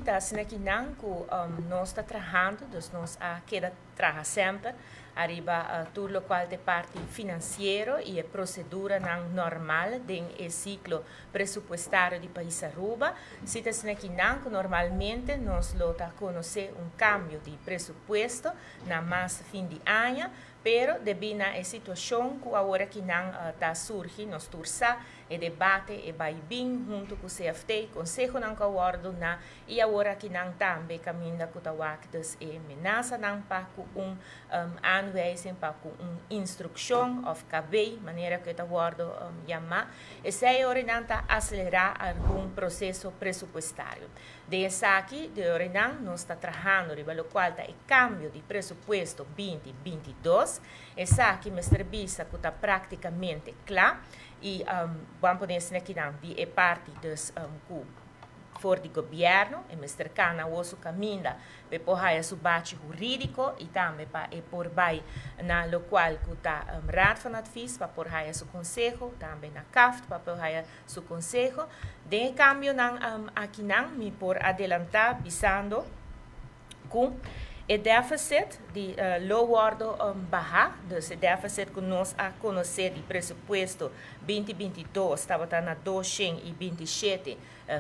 Ta asina akinan ku nos ta trahando, dus nos a keda traha semper ariba tur lokual ta e parti finansiero i e proseduranan normal den e siklo presupuestario di pais Aruba. Si ta asina akinan ku normalmente nos lo ta konosé un kambio di presupuesto na mas fin di aña, pero debí na e situashon ku awor akinan ta surgi, nos tur sa e debate e bai bin huntu ku CFT, konsehonan ku a wòrdu duna i awor akinan tambe kaminda ku ta wak dus e menasanan pa ku un aanwijzing, pa ku un instrukshon òf KB manera ku e ta wòrdu yamá. Esei ora nan ta aselerá algun proseso presupuestario. Den esaki de ora nan nos ta trahando riba lokual ta e kambio di presupuesto 2022. Esaki mester bisa ku ta praktikamente kla i ban pone esaki akinan di e parti dus ku for di gobièrnu e mester kana awor su kaminda pa e por haya su bachi hurídiko i tambe pa e por bai na lokual ku ta Raad van Advies pa por haya su konseho, tambe na CAFT pa por haya su konseho. Den e kambionan akinan mi por adelantá bisando ku e deficit di lo wòrdu bahá, dus e deficit ku nos a konosé di presupuesto 2022 tabata na 227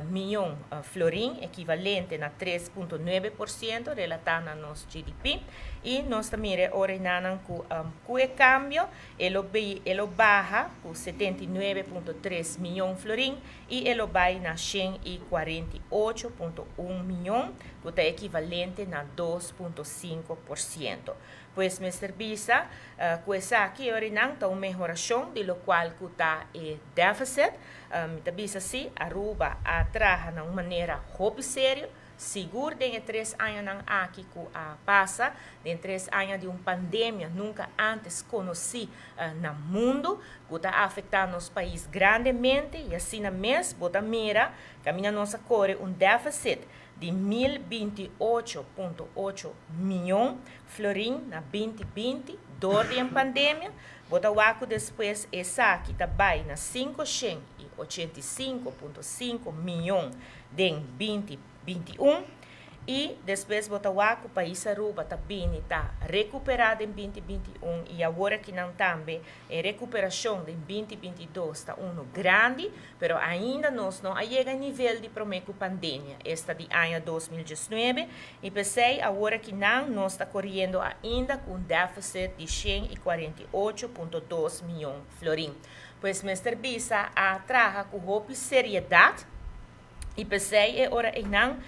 mion florin, ekivalente na 3,9% relatá na nos GDP. I nos ta mira e ora enanan ku ku e kambio e lo e lo baha ku 79,3 mion florin i e lo bai na 148,1 mion, ku ta ekivalente na 2,5%. Pues mester bisa ku esaki e ora enan ta un mehorashon di lokual ku ta e deficit. Mi ta bisa si, Aruba a traha na un manera hopi serio, sigur den e tres añanan aki ku a pasa, den tres aña di un pandemia nunka antes konosí na mundu, ku ta afektá nos pais grandemente i asina mes bo ta mira kaminda nos a kore un deficit di 1028,8 mion florin na 2020 dor di e pandemia. Bo ta wak ku despues esaki ta bai na 585,5 mion den 2021 i despues bo ta wak ku pais Aruba ta bini ta rekuperá den 2021 i awor akinan tambe e rekuperashon den 2022 ta unu grandi, pero ainda nos no a yega nivel di promé ku pandemia, esta di aña 2019, i p'esei awor akinan nos ta koriendo ainda ku un deficit di 148,2 mion florin. Pues mester bisa, a traha ku hopi seriedat i p'esei e ora einan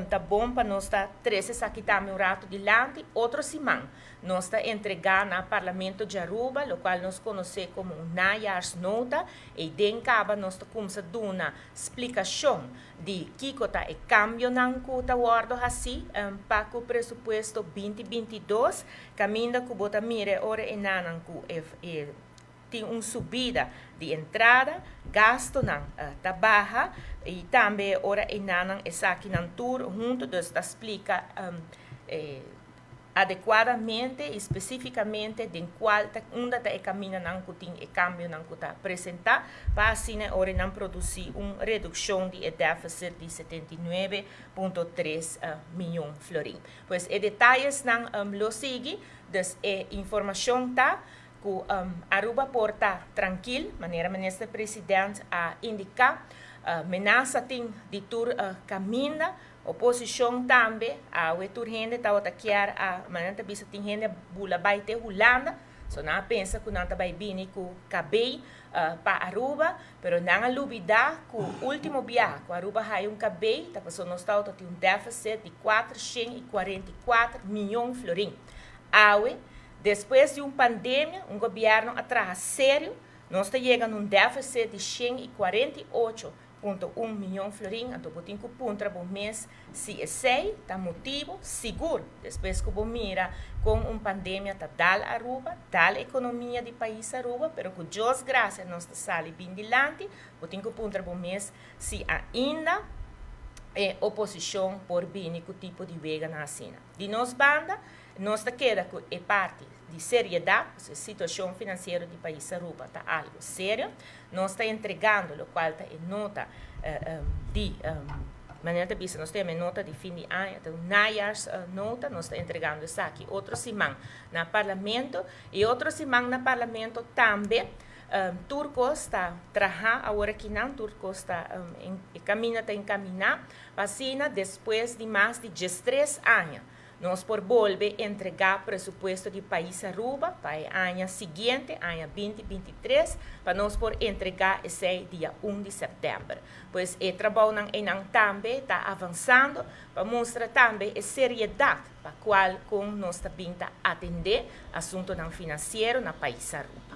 ta bon pa nos ta trese esaki tambe un ratu dilanti. Otro siman nos ta entregá na Parlamento di Aruba lokual nos konosé komo un najaarsnota i den kaba nos ta kuminsá duna splikashon di kiko ta e kambionan ku ta wòrdu hasí pa ku presupuesto 2022, kaminda ku bo ta mira e ora enanan ku e tin un subida di entrada, gastonan ta baha i tambe ora enanan esakinan tur huntu, dus ta splika adekuadamente i spesífikamente den kual ta unda ta e kamindanan ku tin e kambionan ku ta presentá pa asina ora nan produsí un redukshon di e deficit di 79,3 mion florin. Pues e detayesnan lo sigui, dus e informashon ta ku Aruba por ta trankil, manera minister president a indiká, menasa tin di tur kaminda, oposishon tambe, awe tur hende tabata kier a, manera ta bisa, tin hende bula bai te Hulanda, so nan a pensa ku nan ta bai bini ku KB pa Aruba, pero nan a lubidá ku último biaha ku Aruba haya un KB ta pasobra nos tabata tin un deficit di 444 mion florin. Awe, despues di un pandemia, un gobièrnu a traha serio, nos ta yega na un deficit di 148,1 mion florin, anto bo tin ku puntra bo mes si esei ta motibu sigur despues ku bo mira kon un pandemia ta dal Aruba, dal ekonomia di pais Aruba, pero ku Dios grasia nos ta sali bin dilanti, bo tin ku puntra bo mes si ainda e oposishon por bini ku tipo di weganan asina. Di nos banda, nos ta keda ku e parti di seriedat, e situashon finansiero di pais Aruba ta algu serio. Nos ta entregando lokual ta e nota di Manera ta bisa, nos tin nota di fin di aña, anto najaarsnota, nos ta entregando esaki otro siman na Parlamento y otro siman na Parlamento tambe. Tur cos ta traha awor aki nan, tur cos ta camina, ta encamina, asina despues di mas di 13 aña nos por bolbe entrega presupuesto di pais Aruba pa e aña siguiente, aña 2023, pa nos por entrega esey dia 1 di september. Pues e trabounan tambe ta avansando pa mustra tambe e seriedad pa cual con nos tambe ta atende asuntonan financiero na pais Aruba.